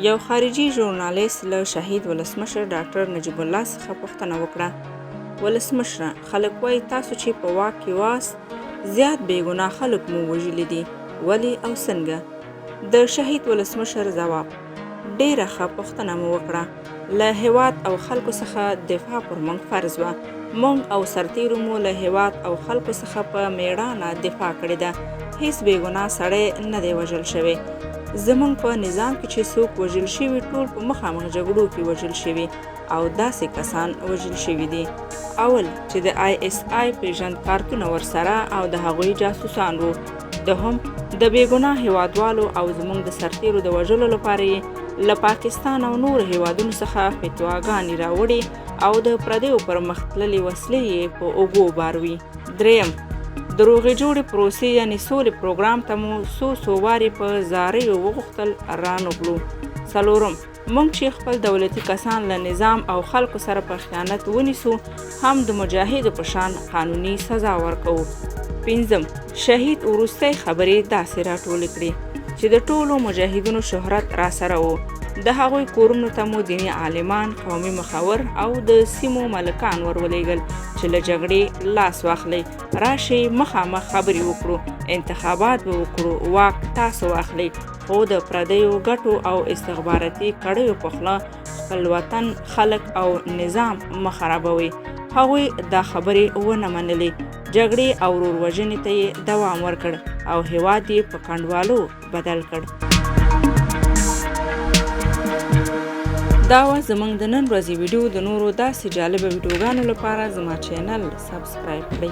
یو خارجي ژورنالیست له شهید ولسمشر ډاکټر نجیب الله څخه پوښتنه وکړه، ولسمشره، خلک وایي تاسو چې په واک کې واست، زیات بې ګناه خلک مو وژلي دي، ولې او څنګه؟ د شهید ولسمشر ځواب، ډېره ښه پوښتنه مو وکړه. له هېواد او خلکو څخه دفاع پر موږ فرض وه. موږ او سرتېرو مو له هېواد او خلکو څخه په مېړانه دفاع کړې ده. هېڅ بې ګناه سړی نه دی وژل شوی. زموږ په نظام کې چې څوک وژل شوي ټول په مخامخ جګړو کې وژل شوي او داسې کسان وژل شوي دي. اول، چې د آی اس آی پېژند کارتونه ورسره او د هغوی جاسوسان وو. دوهم، د بې ګناه هېوادوالو او زموږ د سرتېرو د وژلو لپاره یې له پاکستان او نورو هېوادونو څخه فتواګانې راوړې او د پردیو پر مخ تللې وسلې یې په اوږو باروي. درېیم، د روغې جوړې پروسې یعنې سولې پروګرام ته مو څو څو وارې په زاریو وغوښتل رانغلو. څلورم، موږ چې خپل دولتي کسان له نظام او خلکو سره په خیانت ونیسو هم د مجاهدو په شان قانوني سزا ورکوو. پنځم، شهید وروستۍ خبرې داسې راټولې کړې چې د ټولو مجاهدینو شهرت راسره و، د هغوی کورونو ته مو دیني عالمان، قومي مخور او د سیمو ملکان ور ولېږل چې له جګړې لاس واخلئ، راشئ مخامخ خبرې وکړو، انتخابات به وکړو، واک تاسو واخلئ، خو د پردیو ګټو او استخباراتي کړیو په خوله خپل وطن، خلک او نظام مه خرابوئ. هغوی دا خبرې ونه منلې، جګړې او ورور وژنې ته یې دوام ورکړ او هېواد یې په کنډوالو بدل کړ. دا وه زموږ د نن ورځې ویډیو. د نورو داسې جالبه ویډیوګانو لپاره زما چینل سبسکرایب کړئ.